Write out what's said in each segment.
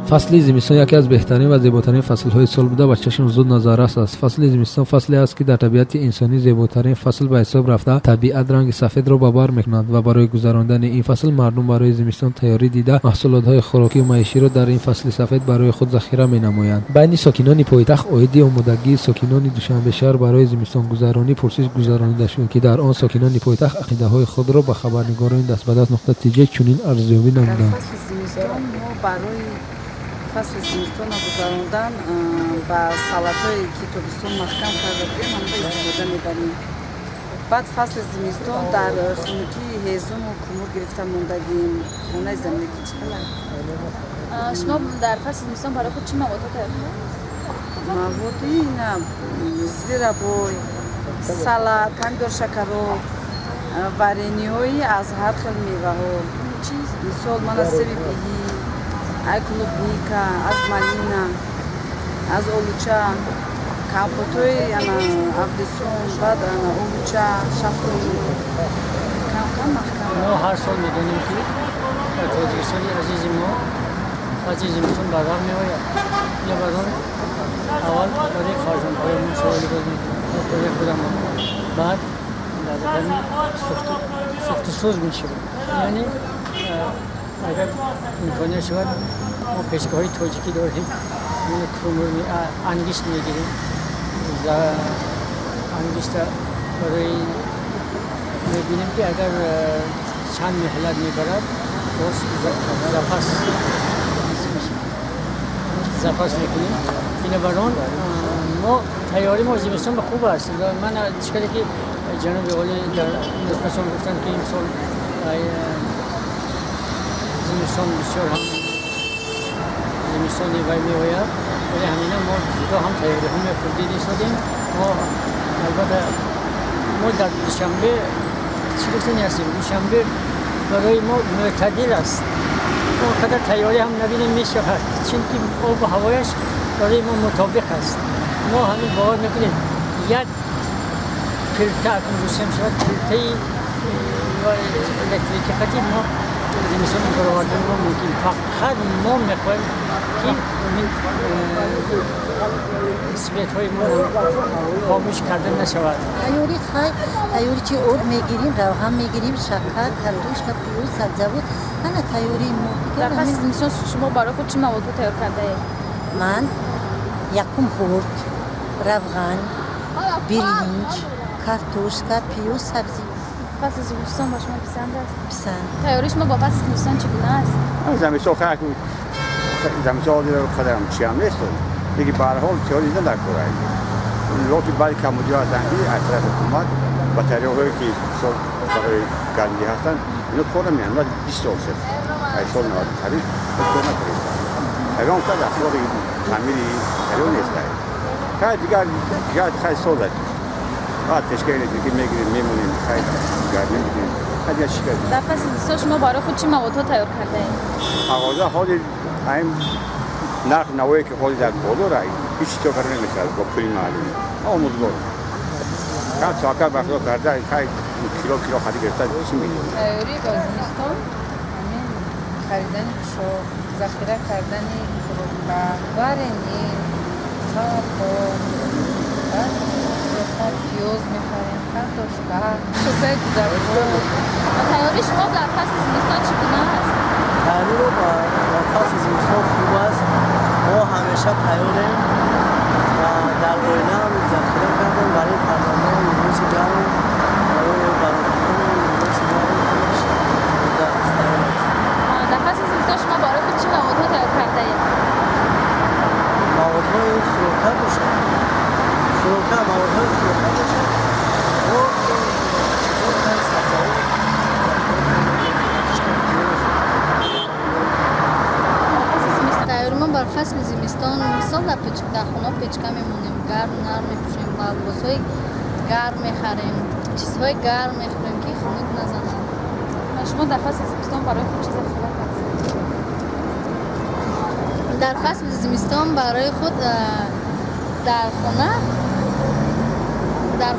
Фасли зимистон яке аз беҳтарин ва зеботарин фаслҳои сол буда, ба чашм зуд назаррас аст. Фасли зимистон фасле аст, ки дар табиати инсонӣ зеботарин фасл ба ҳисоб рафта, табиат ранги сафедро ба бар мекунад ва барои гузарондани ин фасл мардум барои зимистон тайёрӣ дида, маҳсулотҳои хӯрокию маиширо дар ин фасли сафед барои худ захира менамоянд. Байни сокинони пойтахт оиди омодагии сокинони Душанбешаҳр барои зимистонгузаронӣ пурсиш гузаронида шуд, ки дар он сокинони пойтахт ақидаҳои худро ба хабарнигорони дастбадаст.тж чунин арзёбӣ Дар намуданд. фасли зимистон мо барои фасли зимистонро гузарондан ба салатҳое, ки тобистон маҳкам карда будем, ҳамро истифода мебарем. Баъд фасли зимистон дар хунукӣ ҳезуму кумур гирифта мондагим. Хонаи заминакӣ чӣ хела? Шумо дар фасли зимистон барои худ чӣ маводҳо тайёр кардед? Маводи ина зверобой, салат, помидор, шакароб, вареньеҳои аз ҳар хел меваҳо, мисол мана себи пиҳӣ, ай клубника, аз малина, аз олуча, компотҳои ана афлесун, баъд ана олуча, шафтолу кам-кам маҳкам. Мо ҳар сол медонем, ки дар Тоҷикистони азизи мо фасли зимистон барвақт меояд. Бинобар он аввал барои фарзандҳоямон суолибоз мекунем, барои худамон, баъд дар рақами сӯхтусӯз мешавад. Яъне агар имконият шавад, мо печкаҳои тоҷикӣ дорем, кӯмур, ангишт мегирем, ангишта барои мебинем, ки агар чанд меҳлат мебарад, боз запас мекунем. Бинобар он мо тайёрӣ мо зимистон хуб аст. Ман чӣ каде ки ҷаноби олӣ дар нутқашон гуфтанд, ки имсол зимистон бисёр ҳам зимистони вай меояд, вале ҳамина мо зудо ҳам тайёриҳо мехӯрдид истодем. Мо албатта мо дар Душанбе чӣ гуфтани ҳастем, Душанбе барои мо мӯътадил аст. Он қадар тайёрӣ ҳам набинем мешавад, чунки обу ҳавояш барои мо мутобиқ аст. Мо ҳамин бовар мекунем, як плита акнун русия мешавад, плитаи электрики хати мо зимистони баровардани мо мумкин. Фақат мо мехоҳем, ки ҳамин светҳои мо хомӯш карда нашавад. Тайёрӣ хай, тайёрӣ чи? Орд мегирим, равған мегирим, шакар, картошка, пиёз, сабзавот, ҳана тайёрии мо. Дар фасли зимистон шумо барои худ чӣ маводҳо тайёр кардаед? Ман якум орд, равған, биринҷ, картошка, пиёз, сабзӣ. Фасли зимистон ба шумо писанд аст? Писанд. Тайёрии шумо ба фасли зимистон чӣ гуна аст? Зимистон хай, зимистон қадарам чи ҳам нест, лекин ба ҳар ҳол тиёри дидан дар кора. Локи баъди камбудиҳо ҳастанд, ки аз тарафи ҳукумат батареяҳое, ки мисол барои гармидиҳ ҳастанд, ино кор намеянд. 20 сол шуд, аз соли 90 қариб кор накардистанд. Ягон кас ахлоқи таъмири батарея нест. Хай, дигар ҷиҳат хай созад. Баъд печкаи электрикӣ мегирем, мемонем, хай, гармӣ мекунем. Хай, дигар чӣ кардем? Дар фасли зимистон шумо барои худ чӣ маводҳо тайёр кардаед? Мағоза ҳозир ҳамин нарх навое, ки ҳозир дар бозор, ҳеҷ чиз карда намешавад бо пули маълум. Омӯзгор кам таваккал ба Худо карда, хай, кило кило хади гирифта чӣ мегирем. Тайёрӣ ба зимистон ҳамин харидани хушок, захира кардани хӯрока, варенье, салатҳо, баъд зиёдтар пиёз мехарем, картошка, хушокаи кӯдакҳо. Ва тайёрии шумо дар фасли зимистон чӣ гуна аст? Тайёриро ба фасли зимистон хуб аст. Мо ҳамеша тайёрем ва дар оилаам захира кардем барои фарзандон либоси гарм, барои бародаронам либоси гарм, ҳамаш омода аст, тайёр аст. Дар фасли зимистон шумо барои худ чӣ маводҳо тайёр кардаед? Маводҳои хӯрока бошад, хӯрока, маводҳои хӯрока бошад, мо чизҳо, сабзавот захира кардем, картошка, пиёз. Тайёри мо бар фасли зимистон, мисол, дар дар хона печка мемонем, гарм нарм мепӯшем ва либосҳои гарм мехарем, чизҳои гарм мехӯрем, ки хунук назанад. Ва шумо дар фасли зимистон барои худ чӣ захира кардед? Дар фасли зимистон барои худ дар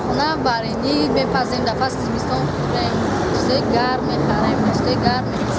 хона варенье мепазем, дар фасли зимистон хӯрем, чизҳои гарм мехарем, чизҳои гарм мепӯшем.